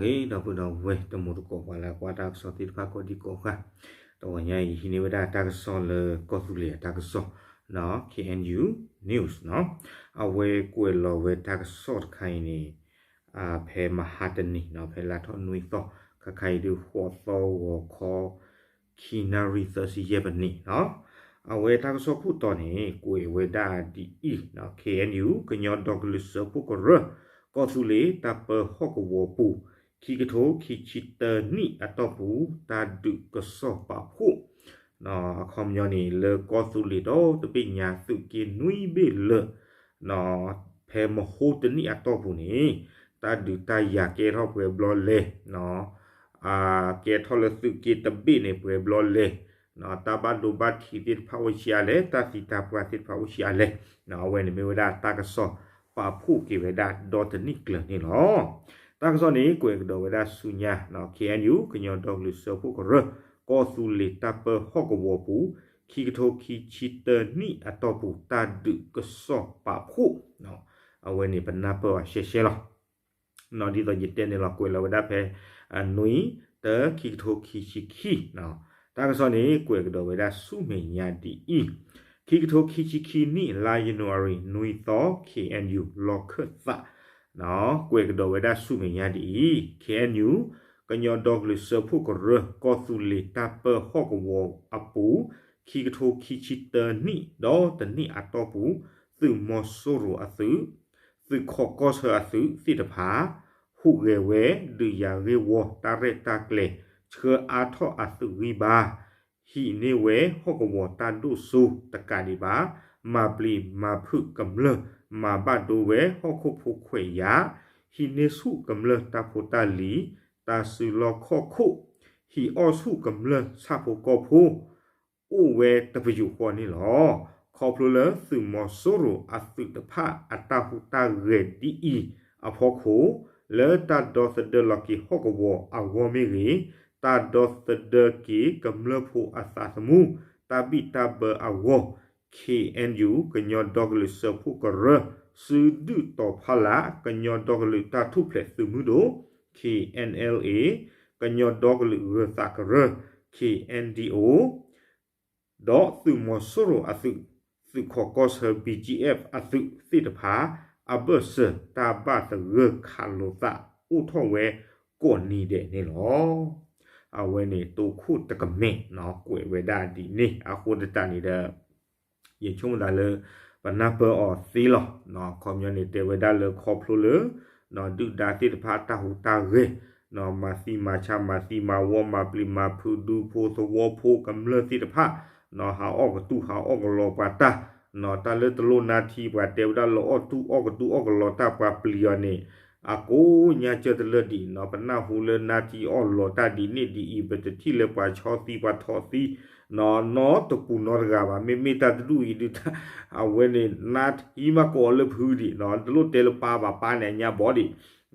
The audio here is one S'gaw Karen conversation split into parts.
ဒီပုၢ်ဒီဝဲၢ်တံၤသကိး ပှၤလၢကွၢ်တၢ်ကစီၣ်သ့ၣ်တဖၣ်ကိးဒံကိးဂၤ, တဂီၤညါအံၤ ဟံးန့ၢ်ဝဲဒၣ်တၢ်ကစီၣ်လၢကီၢ်သူလ့ၤအတၢ်ကစီၣ်, ဒီး K N U News နီၤ, အဝဲကွဲးလီၤဝဲတၢ်ကစီၣ်တခါအံၤန့ၣ် ဖဲမဟါတနံၤနီၤ, ဖဲလါထီၣ်နွံသီ, ခါခါအံၤဒုး ဃိးသီ ဂီၤခီ ခံနၣ်ရံၣ်သၢဆံယဲၢ်မံးနံးနီၤ. အဝဲတၢ်ကစီၣ်ခိၣ်တီန့ၣ် ကွဲးဝဲဒၣ်ဒ်အံၤ, K N U ကညီဒီကလုာ်စၢဖှိၣ်ကရၢ ကီၢ်သူလ့ၤတၢ်ပၢဟီၣ်ကဝီၤပူၤ, ခံကထိခံဆံတၢနံၣ်အတီၢ်ပူၤ တၢ်ဒုးကစီၣ်ပာ်ဖှိၣ် အခီပညီန့ၣ် လၢကီၢ်သူလ့ၤဒီတဘ့ၣ်ညါ သုးက့နွံဘ့ၣ်လၢာ်, ဖဲမဟိတနံၣ်အတီၢ်ပူၤန့ၣ် တၢ်ဒုးတၢ်ယၤကဲထီၣ်ပှဲၤဘျီလဲၣ်, ကဲထီၣ်လၢသုးက့တဘ့ၣ်န့ၣ် ပှဲၤဘျီလဲၣ်, တၢ်ဘၣ်ဒိဘၣ်ထံးသ့ၣ်တဖၣ်အိၣ်ဆံးအါလဲၣ်, တၢ်သံတၢ်ပှၢ်သ့ၣ်တဖၣ်အိၣ်ဆံးအါလဲၣ်, အဝဲန့ၣ်မ့ၢ်ဝဲဒၣ်တၢ်ကစီၣ်ပာ်ဖှိၣ်က့ၤဝဲဒၣ်ဒီတနံၣ်ကျၢၤန့ၣ်လီၤ. တၢ်ကစီၣ်န့ၣ် ကွဲးကဒီးဝဲဒၣ်ဆူညါ, K N U ကညီဒီကလုာ်စၢဖှိၣ်ကရၢ ကီၢ်သူလ့ၤတၢ်ပၢဟီၣ်ကဝီၤပူၤ, ခံကထိခံဆံတၢနံၣ်အတီၢ်ပူၤ တၢ်ဒုးကစီၣ်ပာ်ဖှိၣ်, အဝဲန့ၣ်ပနၢ်ပၢၢ်အီၤရှဲရှဲလီၤ. ဒ်သိးယတဲန့ၣ်လီၤ, ကွဲးလီၤဝဲဒၣ်ဖဲ နွံ တၢ ခံကထိခံဆံခံ, တၢ်ကစီၣ်န့ၣ် ကွဲးကဒီးဝဲဒၣ်ဆူမဲာ်ညါဒ်အံၤ, ခံကထိခံဆံခံနံၣ် လါယနူၤအါရံၤ နွံသီ K N U လီၢ်ခၢၣ်သး, ကွဲးကဒီးဝဲဒၣ်ဆူမဲာ်ညါဒ်အံၤ, K N U ကညီဒီကလုာ်စၢဖှိၣ်ကရၢ ကီၢ်သူလ့ၤတၢ်ပၢဟီၣ်ကဝီၤအပူၤ, ခံကထိခံဆံတၢနံၣ်ဒီးတနံၣ်အတီၢ်ပူၤ, သုးမီၤစိရိၤအသုး သုးခီၣ်ကီၢ်ဆၢအသုးသ့ၣ်တဖၣ် ဟူးဂဲၤဝဲ ဒုးယၤဂ့ၢ်ဝီတၢ်ရဲၣ်တၢ်ကျဲၤ ဆှၢအါထီၣ်အသုးဂံၢ်ဘါ, ဟံးန့ၢ်ဝဲဟီၣ်ကဝီၤတၢ်ဒိၣ်စိတကးဒံးဘၣ်, မၤပျံၤမၤဖုးကမျၢၢ် မၤဘၣ်ဒိဝဲဟီၣ်ခိၣ်ဖိခွဲးယာ်, ဟံးန့ၢ်ဆူၣ်ကမျၢၢ်တၢ်ဖိတၢ်လံၤ, တၢ်စုလီၢ်ခီၣ်ခိၣ်, ဟံးအီၣ်ဆူၣ်ကမျၢၢ်ဆၣ်ဖိကီၢ်ဖိ အိၣ်ဝဲတပယူာ်ဃီန့ၣ်လီၤ. ခီဖျိလၢသုးမီၤစိရိၤအသုးတဖၣ်အတၢ်ဟူးတၢ်ဂဲၤဒ်အံၤအဖီခိၣ်, လၢတၢ်ဒီသဒၢလီၤက့ၤဟီၣ်ကဝီၤအဂီၢ်မ့ၢ်ဂ့ၤ, တၢ်ဒီသဒၢက့ၤကမျၢၢ်ဖိအသးသမူ, တၢ်ဘံၣ်တၢ်ဘၢအဂီၢ်, K N U ကညီဒီကလုာ်စၢဖှိၣ်ကရၢ, စုဒုၣ်တီၤဖီလာ် ကညီဒီကလုာ်တၢ်ထူၣ်ဖျဲးသုးမုၢ်ဒိၣ်, K N L A ကညီဒီကလုာ်ဂၢၤသးကရၢ, K N D O ဒီးသုးမီၤစိရိၤအသုး, သုးခီၣ်ကီၢ်ဆၢ B G F အသုးသ့ၣ်တဖၣ် အဘၢၣ်စၢၤတၢ်ဘၣ်သဂၢၢ်ခးလိာ်သးအိၣ်ထီၣ်ဝဲကိးနံၤဒဲးန့ၣ်လီၤ. အဝဲန့ၣ်တိခိၣ်တကမဲာ်နီၤ ကွဲးဝဲဒၣ်ဒ်န့ၣ်အဃိသတးန့ၣ်ဒီး ယဆိကမိၣ်သးလၢ ပနၢ်ပၢၢ်အီၤသ့လီၤ. ခီပညီန့ၣ် တဲဝဲဒၣ်လၢခီဖျိလၢ ဒုၣ်ဒါသ့ၣ်တဖၣ်တၢ်ဟူးတၢ်ဂဲၤ, မၤသံမၤဆါ မၤသံမၤဝီ မၤပျံၤမၤဖုး ဒူဖိသဝီဖိ ကမျၢၢ်သ့ၣ်တဖၣ် ဟးအီၣ်ကတူၢ် ဟးအီၣ်ကလီပှၤတၢ်, တၢ်လၢတလိၣ်နါထံ ပှၤတဲဝဲဒၣ်လၢအီၣ်တူၢ်အီၣ်ကတူၢ်အီၣ်ကလီတၢ် ပှၤပျံၤအီၤန့ၣ် အကိးညါကၢၢ်တလၢဒံးနီၤ, ပနၢ်ဟူလၢနါထံအီၣ်လီၤတၢ်ဒ်န့ၣ်ဒ်အံၤ ပတထံၣ်လၢပှၤဆီသံပှၤထိးသံ နီတပူၤနီတဂၤဘၣ်. မ့မ့ၢ်တၢ်တဒူၣ်အံၤဒုး အဝဲန့ၣ် နါထံမးကိးအီၤလၢဖုဒံးနီၤ, တလိၣ်တဲလၢပၢ်ဘၣ် ပၢ်န့ၣ်အညါဘီ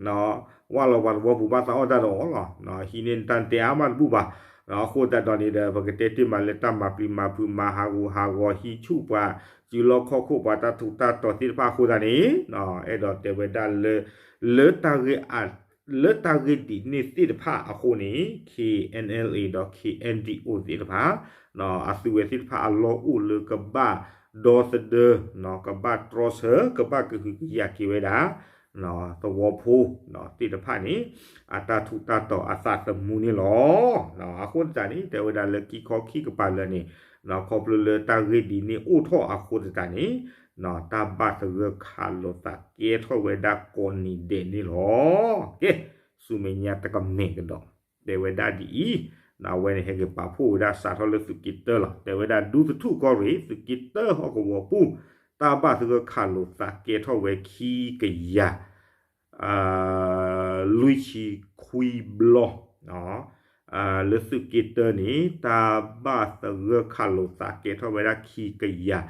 ဒံး, ဝၢ်လီၤပှၤသဝီပူၤဘၣ်သးအီၣ်တၢ်ဒီးအီၤလီၤ. ဟံးန့ၢ်တၢ်တဲအါမးတဘူၣ်ဘၣ်. အဃိသတးဒီးန့ၣ်ဒီး ပကတဲတ့ၢ်မးလၢတၢ်မၤပျံၤမၤဖုး မၤဟးဂူာ်ဟးဂီၤ ဟံးဆူၣ်ပှၤစုလီၢ်ခီၣ်ခိၣ် ပှၤတၢ်ထူးတၢ်တီၤသ့ၣ်တဖၣ်အဃိသတးန့ၣ် အဲၣ်ဒိးတဲဝဲဒၣ်လၢ လၢတၢ်ဂ့ၢ်အ လၢတၢ်ဂ့ၢ်ဒ်န့ၣ်သ့ၣ်တဖၣ်အဃိန့ၣ် K N L A ဒီး K N D O သ့ၣ်တဖၣ် အသုဝဲသ့ၣ်တဖၣ်အလီၢ်အိၣ်လၢကဘၣ်ဒီသဒၢ ကဘၣ်တြီဆၢ ကဘၣ်ကဟုကယာ်က့ၤဝဲဒၣ် သဝီဖိသ့ၣ်တဖၣ်န့ၣ် အတၢ်ထူးတၢ်တီၤအသးသမူန့ၣ်လီၤ. အဃိသတးန့ၣ် တဲဝဲဒၣ်လၢခံခီခံကပၤလၢာ်န့ၣ် ခီဖျိလၢတၢ်ဂ့ၢ်ဒ်န့ၣ်အိၣ်ထီၣ်အဃိသတးန့ၣ် တၢ်ဘၣ်သဂၢၢ်ခးလိာ်သးကဲထီၣ်ဝဲဒၣ်ကိးနံၤဒဲးန့ၣ်လီၤ. ကဲ ဆူမဲာ်ညါတကမဲာ်ကဒီး တဲဝဲဒၣ်ဒ်အံၤ, အဝဲန့ၣ်ဟဲက့ၤပာ်ဖှိၣ်ဝဲဒၣ် စးထီၣ်လၢသုးက့တၢလီၤ. တဲဝဲဒၣ် ဒူသထူၣ်ကီၢ်ရ့ၣ် သုးက့တၢဟီၣ်ကဝီၤပူၤ တၢ်ဘၣ်သဂၢၢ်ခးလိာ်သးကဲထီၣ်ဝဲခံကယၤ လွံၢ်ဆံခွံဘျီ, လၢသုးက့တၢန့ၣ် တၢ်ဘၣ်သဂၢၢ်ခးလိာ်သးကဲထီၣ်ဝဲဒၣ်ခံကယၤ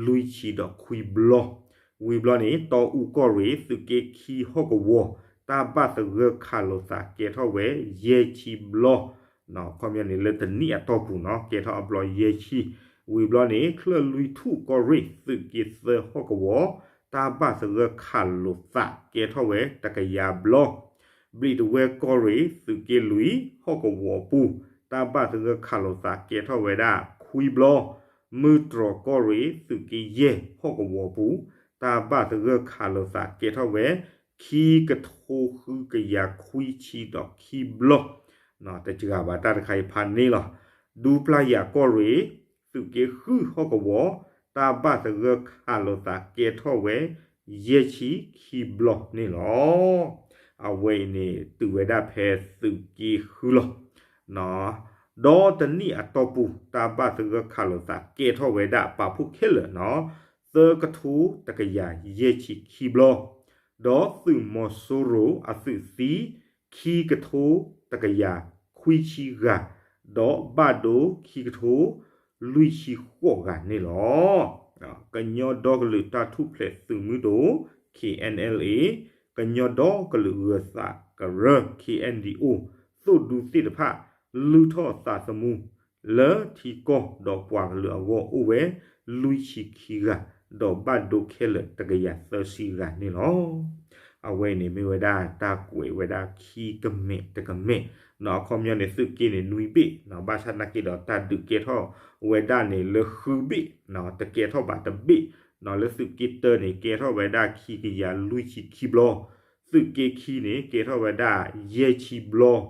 လွံၢ်ဆံဒီးခွံဘျီ, ဝံၤဘျီန့ၣ် တီအူကီၢ်ရ့ၣ် သုးက့ခံဟီၣ်ကဝီၤ တၢ်ဘၣ်သဂၢၢ်ခးလိာ်သးကဲထီၣ်ဝဲယဲၢ်ဆံဘျီ, ခီပညီန့ၣ်လၢတနံၣ်အတီၢ်ပူၤနီၤ ကဲထီၣ်အဘျီယဲၢ်ဆံ, ဝံၤဘျီန့ၣ် ချၢၣ်လွံၢ်ထူၣ်ကီၢ်ရ့ၣ် သုးက့သၢဟီၣ်ကဝီၤ တၢ်ဘၣ်သဂၢၢ်ခးလိာ်သးကဲထီၣ်ဝဲတကယၤဘျီ, ဘျံးတဝဲၢ်ကီၢ်ရ့ၣ် သုးက့လွံၢ် ဟီၣ်ကဝီၤပူၤ တၢ်ဘၣ်သဂၢၢ်ခးလိာ်သးကဲထီၣ်ဝဲဒၣ်ခွံဘျီ, မုၢ်တြီၤကီၢ်ရ့ၣ် သုးက့ယဲၢ် ဟီၣ်ကဝီၤပူၤ တၢ်ဘၣ်သဂၢၢ်ခးလိာ်သးကဲထီၣ်ဝဲ ခံကထိဃုကယၤခွံဆံဒီးခံဘျီ, တစှၤဘၣ်တၢ်တခါအံၤဖးန့ၣ်လီၤ. ဒူပျၢ်ယၤကီၢ်ရ့ၣ် သုးက့ဃုဟီၣ်ကဝီၤ တၢ်ဘၣ်သဂၢၢ်ခးလိာ်သးကဲထီၣ်ဝဲ ယဲၢ်ဆံခံဘျီန့ၣ်လီၤ. အဝဲအံၤန့ၣ် တုၤဝဲဒၣ်ဖဲသုးက့ဃုလီၤ. ဒီးတနံၣ်အတီၢ်ပူၤ တၢ်ဘၣ်သဂၢၢ်ခးလိာ်သးကဲထီၣ်ဝဲဒၣ်ပာ်ဖှိၣ်ခဲလၢာ်နီၤ သၢကထိတကယၤယဲၢ်ဆံခံဘျီ, ဒီးသုးမီၤစိရိၤအသုးသံ ခံကထိတကယၤခွံဆံဂၤ, ဒီးဘၣ်ဒိခံကထိလွံၢ်ဆံဃိးဂၤန့ၣ်လီၤ. ကညီဒီကလုာ်တၢ်ထူၣ်ဖျဲးသုးမုၢ်ဒိၣ် K N L A ကညီဒီကလုာ်ဂၢၤသးကရၢ K N D O သိၣ်ဒူသ့ၣ်တဖၣ် လုၢ်ထီၣ်သးသမူ လၢထံကီၢ်ဒီးပှၤကလုာ်အဂီၢ်အိၣ်ဝဲ လွံၢ်ဆံခံဂၤ, ဒီးဘၣ်ဒိခဲလၢာ်တကယၤသၢဆံဂၤန့ၣ်လီၤ. အဝဲအံၤန့ၣ်မ့ၢ်ဝဲဒၣ်တၢ်ကွဲးဝဲဒၣ်ခံကမဲာ်တကမဲာ်, အခီပညီန့ၣ် သုးက့န့ၣ်နွံဘ့ၣ်, ဘၣ်ဆၣ်နာ်က့ဒီးတၢ်ဒုးကဲထီၣ်ဝဲဒၣ်န့ၣ်လၢဃုဘ့ၣ်, တကဲထီၣ်ဘၣ်တဘ့ၣ်, လၢသုးက့တၢန့ၣ် ကဲထီၣ်ဝဲဒၣ်ခံကယၤလွံၢ်ဆံခံဘျီ, သုးက့ခံန့ၣ် ကဲထီၣ်ဝဲဒၣ်ယဲၢ်ဆံဘျီ,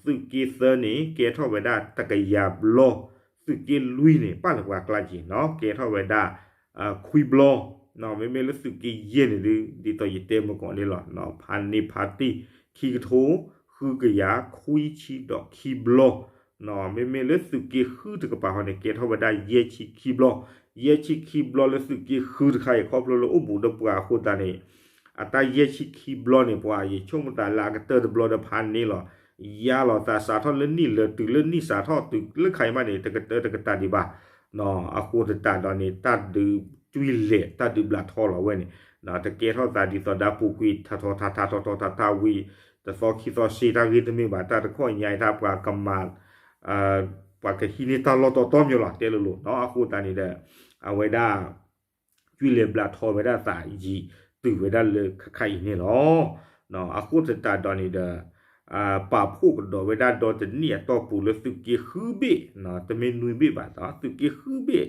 သုးက့သၢန့ၣ် ကဲထီၣ်ဝဲဒၣ်တကယၤဘျီ, သုးက့လွံၢ်န့ၣ် ပာ်လၢပှၤကျါက့ၤနီၤ ကဲထီၣ်ဝဲဒၣ် ခွံဘျီ, မ့မ့ၢ်လၢသုးက့ယဲၢ်န့ၣ်ဒုး ဒ်သိးယတဲမုၢ်ကီးန့ၣ်လီၤ ဖးန့ၢ်ဖးတံၢ် ခံကထိ ဃုကယၤ ခွံဆံဒီးခံဘျီ, မ့မ့ၢ်လၢသုးက့ဃုတကပၤဃီန့ၣ် ကဲထီၣ်ဝဲဒၣ်ယဲၢ်ဆံခံဘျီ, ယဲၢ်ဆံခံဘျီလၢသုးက့ဃုတခါအံၤ ခီဖျိလၢအိၣ်ဘူးဒီးပှၤအဃိသတးန့ၣ် အတၢ်ယဲၢ်ဆံခံဘျီန့ၣ် ပှၤယဆိကမိၣ်သးလၢအကတၢၢ်တဘျီဒီးဖးန့ၢ်လီၤ, ယါလီၤသးစးထီၣ်လၢနံၣ်လၢတုၤလၢနံၣ်စးထီၣ်တုၤလၢခါအံၤမးန့ၣ် တကတၢၢ်တကတၢၢ်ဒံးဘၣ်, အဃိသတးဒီးန့ၣ် တၢ်ဒုးကွံာ်လဲၣ် တၢ်ဒုးဘျးထီလီၤဝဲန့ၣ်, တကဲထီၣ်သးဒ်သိးဒီးပူၤကွံာ် ထးထီထးထးထီထီထးထးဝံၤ တသီခံသီစ့တၢ်ဂ့ၢ်တမ့ၢ်ဘၣ် တၢ်တခီညါအံၤတၢ်ပှၤကမၤ ပှၤကဟံးန့ၢ်တၢ်လီၢ်တီတီမ့ၢ်လီၤ တဲလိၤလိၤနီၤ အဃိသတးန့ၣ်ဒီး အဝဲဒၣ် ကွံာ်လဲၤဘျးထီဝဲဒၣ်သးယံာ်တုၤဝဲဒၣ်လၢခါခါအံၤန့ၣ်လီၤ. အဃိသတးဒီးန့ၣ်ဒီး ပာ်ဖှိၣ်ကဒီးဝဲဒၣ်ဒီတနံၣ်အတီၢ်ပူၤလၢသုးက့ဃုဘ့ၣ်, တမ့ၢ်နွံဘ့ၣ်ဘၣ်သီ သုးက့ဃုဘ့ၣ်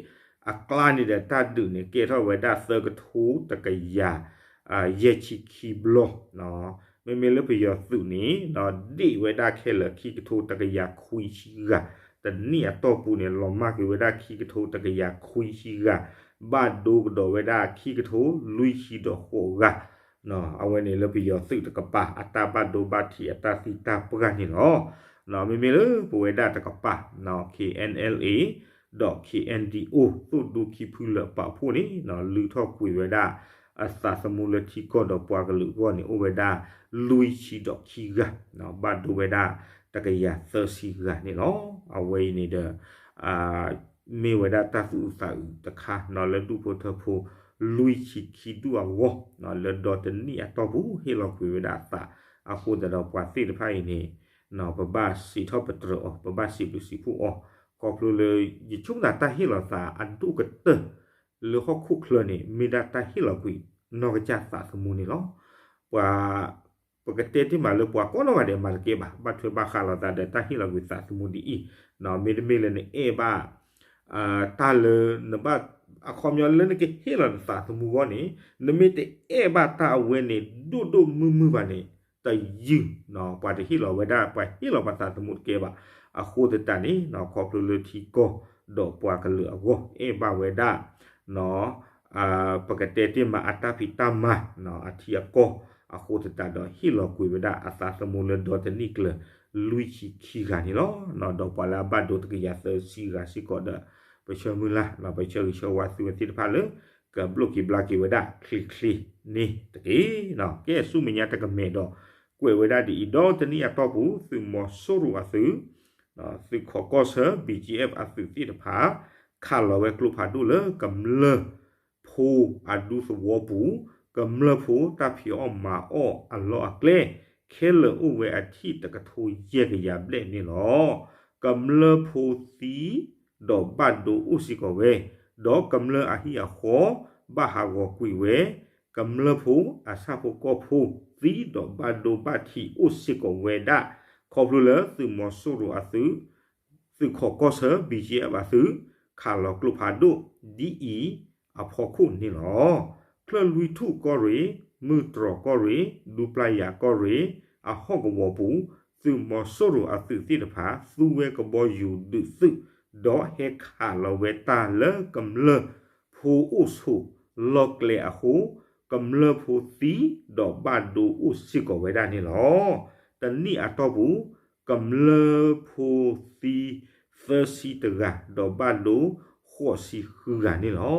အကျါန့ၣ်ဒီး တၢ်ဒုးန့ၣ်ကဲထီၣ်ဝဲဒၣ်သၢကထိတကယၤ ယဲၢ်ဆံခံဘျီ, မ့မ့ၢ်လၢပယီၤသုးန့ၣ် ဒ့ၣ်ဝဲဒၣ်ခဲလၢာ်ခံကထိတကယၤခွံဆံဂၤ, တနံၣ်အတီၢ်ပူၤန့ၣ် လီၤမၢ်ကွံာ်ဝဲဒၣ်ခံကထိတကယၤခွံဆံဂၤ, ဘၣ်ဒိကဒီးဝဲဒၣ်ခံကထိလွံၢ်ဆံဒီးဃိးဂၤ, အဝဲန့ၣ်လၢပယီၤသုးတကပၤ အတၢ်ဘၣ်ဒိဘၣ်ထံးအတၢ်သံတၢ်ပှၢ်န့ၣ်လီၤ. မ့မ့ၢ်လၢပဝဲဒၣ်တကပၤ K N L A ဒီး K N D O သိၣ်ဒူခံဖုလၢာ်ပာ်ဖှိၣ်န့ၣ် လုၢ်ထီၣ်ကွံာ်ဝဲဒၣ် အသးသမူလၢထံကီၢ်ဒီးပှၤကလုာ်အဂီၢ်န့ၣ် အိၣ်ဝဲဒၣ်လွံၢ်ဆံဒီးခံဂၤ, ဘၣ်ဒိဝဲဒၣ်တကယၤသၢဆံဂၤန့ၣ်လီၤ. အဝဲအံၤန့ၣ်ဒီး မ့ၢ်ဝဲဒၣ်တၢ်သူၣ်အုးသးအုးတခါ လၢဒူၣ်ဖိထၢဖိ လွံၢ်ဆံခံဒူၣ်အဂီၢ် လၢဒီတနံၣ်အတီၢ်ပူၤ ဟ့ၣ်လီၤကွံာ်ဝဲဒၣ်အသး, အဃိသတးဒီးပှၤသ့ၣ်တဖၣ်အံၤန့ၣ် ပဘၣ်စံးထီၣ်ပတြၢၤအီၤ ပဘၣ်စံးဘျုးစံးဖှိၣ်အီၤ ခီဖျိလၢ ယဆိကမိၣ်သးတၢ်ဟ့ၣ်လီၤသးအဒိၣ်ကတၢၢ် လၢဟီၣ်ခိၣ်ချၢန့ၣ် မ့ၢ်ဒၣ်တၢ်ဟ့ၣ်လီၤကွံာ်နီၢ်ကစၢ်သးသမူန့ၣ်လီၤ. ပှၤ ပကတဲတ့ၢ်မးလၢပှၤကိးနီၢ်ဂၤဒဲးမၤတကဲဘၣ် ဘၣ်ထွဲဘၣ်ဃးလိာ်သးဒီးတၢ်ဟ့ၣ်လီၤကွံာ်သးသမူဒ်အံၤ, မ့တမ့ၢ်လၢနအဲၣ်ဘၣ် တၢ်လၢနဘၣ် အခီပညီလၢနကဟ့ၣ်လီၤနသးသမူအဂီၢ်န့ၣ် နမ့ၢ်တအဲၣ်ဘၣ်တၢ်အဝဲန့ၣ် ဒိၣ်ဒိၣ်မုၢ်မုၢ်ဘၣ်န့ၣ် တယုၢ် ပှၤတဟ့ၣ်လီၤဝဲဒၣ် ပှၤဟ့ၣ်လီၤပှၤသးသမူတကဲဘၣ်. အဃိသတးန့ၣ် ခီဖျိလၢထံကီၢ်ဒီးပှၤကလုာ်အဂီၢ် အဲၣ်ဘၣ်ဝဲဒၣ် ပကတဲတ့ၢ်မးအတၢ်ဖံးတၢ်မၤ အထံအကီၢ် အဃိသတးဒီးဟ့ၣ်လီၤကွံာ်ဝဲဒၣ်အသးသမူလၢဒီတနံၣ်ကျၢၤ လွံၢ်ဆံခံဂၤန့ၣ်လီၤ. ဒီးပှၤလၢအဘၣ်ဒိတကယၤသၢဆံဂၤစ့ၢ်ကီးဒီး ပဆၢမုၢ်လၢ် ပဆၢဂ့ၤဆၢဝါသုဝဲသ့ၣ်တဖၣ်လၢ ကဘျိၣ်က့ၤဘျါက့ၤဝဲဒၣ်ချ့ချ့န့ၣ်တက့ၢ်. ကဲဆူမဲာ်ညါတကမဲာ်ဒီး ကွဲးဝဲဒၣ်ဒ်အံၤ ဒီတနံၣ်အတီၢ်ပူၤ သုးမီၤစိရိၤအသုး သုးခိးကီၢ်ဆၢ B G F အသုးသ့ၣ်တဖၣ် ခးလီၤဝဲကျိဖးဒိၣ်လၢကမျၢၢ်ဖိအဒူသဝီပူၤ, ကမျၢၢ်ဖိတၢ်ဖံးအီၣ်မၤအီၣ်အလီၢ်အကျဲ ခဲလၢာ်အိၣ်ဝဲအထံၣ်တကထိယဲၢ်ကယၤဘျဲၣ်န့ၣ်လီၤ. ကမျၢၢ်ဖိသံ ဒီးဘၣ်ဒိအိၣ်စ့ၢ်ကီးဝဲ, ဒီးကမျၢၢ်အဟံၣ်အဃီ ဘၣ်ဟးဂီၤကွံာ်ဝဲ ကမျၢၢ်ဖိအဆၣ်ဖိကီၢ်ဖိသံဒီးဘၣ်ဒိဘၣ်ထံးအိၣ်စ့ၢ်ကီးဝဲဒၣ် ခီဖျိလၢသုးမီၤစိရိၤအသုး သုးခိးကီၢ်ဆၢ ဘံၣ်ကၠ့အၣ် အသုး ခးလီၤကျိဖးဒိၣ်ဒ်အံၤအဖီခိၣ်န့ၣ်လီၤ. ချၢၣ်လွံၢ်ထူၣ်ကီၢ်ရ့ၣ်, မုၢ်တြီၤကီၢ်ရ့ၣ်, ဒူပျၢ်ယၤကီၢ်ရ့ၣ် အဟီၣ်ကဝီၤပူၤ သုးမီၤစိရိၤအသုးသ့ၣ်တဖၣ် သူဝဲကဘီယူၤဒုးသုး ဒီးဟဲခးလီၤဝဲတၢ်လၢကမျၢၢ်ဖိအိၣ်ဆိးလီၢ်ကျဲအဃိ ကမျၢၢ်ဖိသံဒီးဘၣ်ဒိအိၣ်စ့ၢ်ကီးဝဲဒၣ်န့ၣ်လီၤ. တနံၣ်အတီၢ်ပူၤ ကမျၢၢ်ဖိသံသၢဆံတဂၤ ဒီးဘၣ်ဒိဃိးဆံဃုဂၤန့ၣ်လီၤ.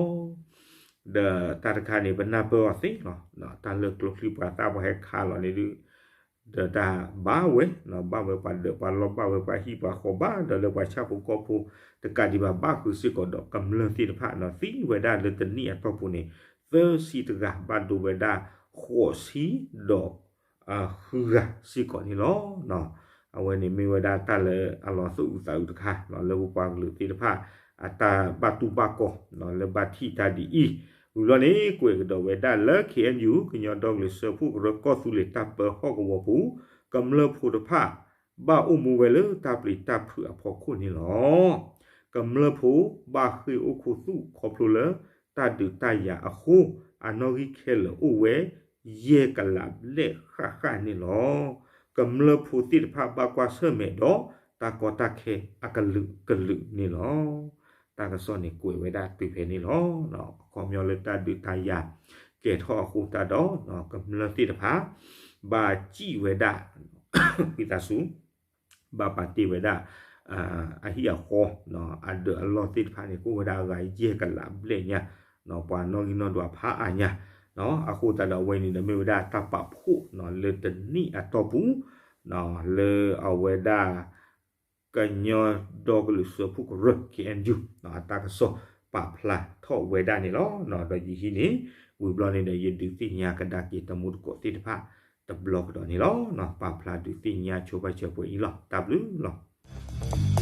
ဒီးတၢ်တခါန့ၣ် ပနၢ်ပၢၢ်အီၤသ့လီၤ. တၢ်လၢကျိချံပှၤသၣ်ပှၤဟဲခးလီၤန့ၣ်ဒုး ဒီးတၢ်ဘၣ်ဝဲ, ဘၣ်ဝဲပှၤဒၢးပှၤလီၢ် ဘၣ်ဝဲပှၤဟံၣ်ပှၤဃီ ဘၣ်ဒီးလၢပှၤဆၣ်ဖိကီၢ်ဖိတကးဒံးဘၣ် ဘၣ်ဃုာ်စ့ၢ်ကီးဒီးကမျၢၢ်သ့ၣ်တဖၣ် သံဝဲဒၣ်လၢတနံၣ်အတီၢ်ပူၤန့ၣ် သၢဆံတဂၤ ဘၣ်ဒိဝဲဒၣ်ဃိးဆံဒီး ဃုဂၤစ့ၢ်ကီးန့ၣ်လီၤ. အဝဲန့ၣ်မ့ၢ်ဝဲဒၣ်တၢ်လၢအလီၤသူၣ်အုးသးအုးတခါ လၢပပှၤကလုာ်သ့ၣ်တဖၣ် အတၢ်ဘၣ်တူၢ်ဘၣ်ကီၤ လၢဘၣ်ထံၣ်တၢ်ဒ်အံၤ ဝံၤဘျီန့ၣ် ကွဲးကဒီးဝဲဒၣ်လၢ ခ့ၣ်အဲၣ်ယူၣ် ကညီဒီကလုာ်စၢဖှိၣ်ကရၢ ကီၢ်သူလ့ၤတၢ်ပၢဟီၣ်ကဝီၤပူၤ ကမျၢၢ်ဖိတဖၣ် ဘၣ်အိၣ်မူဝဲလၢတၢ်ပျံၤတၢ်ဖုးအဖီခိၣ်န့ၣ်လီၤ. ကမျၢၢ်ဖိဘၣ်ဃ့ၢ်အိၣ်ခူသူၣ်ခီဖျိလၢ တၢ်ဒုးတၢ်ယၤအဃိ အနီၣ်ဂံၢ်ခဲလၢာ်အိၣ်ဝဲ ယဲၢ်ကလးဘျဲၣ်ဃၣ်ဃၣ်န့ၣ်လီၤ. ကမျၢၢ်ဖိသ့ၣ်တဖၣ်ဘၣ်ကွၢ်ဆၢၣ်မဲာ်ဒီး တၢ်ကီတၢ်ခဲအကလုာ်ကလုာ်န့ၣ်လီၤ. တၢ်ကစီၣ်န့ၣ်ကွဲးဝဲဒၣ်တုၤဖဲန့ၣ်လီၤ. အခီပညီလၢတၢ်ဒုးတၢ်ယၤကဲၤထီၣ်အဃိသတးဒီး ကမျၢၢ်သ့ၣ်တဖၣ် ဘၣ်စံၣ်ဝဲဒၣ် ဝံသးစူၤ ဘၣ်ပာ်တ့ၢ်ဝဲဒၣ် အဟံၣ်အဃီ အဒၢးအလီၢ်သ့ၣ်တဖၣ်န့ၣ် ကအိၣ်ဝဲဒၣ်အဂၤယဲၢ်ကလးဘျဲၣ်ညါ ပှၤနီၣ်ဂံၢ်နီၣ်ဒွးဖးအါညါ အဃိသတးဒီးအဝဲန့ၣ်ဒီးမ့ၢ်ဝဲဒၣ်တၢ်ပာ်ဖှိၣ်လၢတနံၣ်အတီၢ်ပူၤ လၢအဝဲဒၣ် ကညီဒီကလုာ်စၢဖှိၣ်ကရၢ ခ့ၣ်အဲၣ်ယူၣ် အတၢ်ကစီၣ်ပာ်ဖျါထီၣ်ဝဲဒၣ်န့ၣ်လီၤ. ဒီးယဟံးန့ၢ် ဝံၤဘျီန့ၣ်ဒီး ယဒုးသ့ၣ်ညါကဒါက့ၤတမူတကိးသ့ၣ်တဖၣ်တဘျီကဒီးန့ၣ်လီၤ. ပာ်ဖျါဒုးသ့ၣ်ညါဆိဘၣ်စၢၤပှဲၤအံၤလီၤ. တၢ်ဘျုးလီၤ.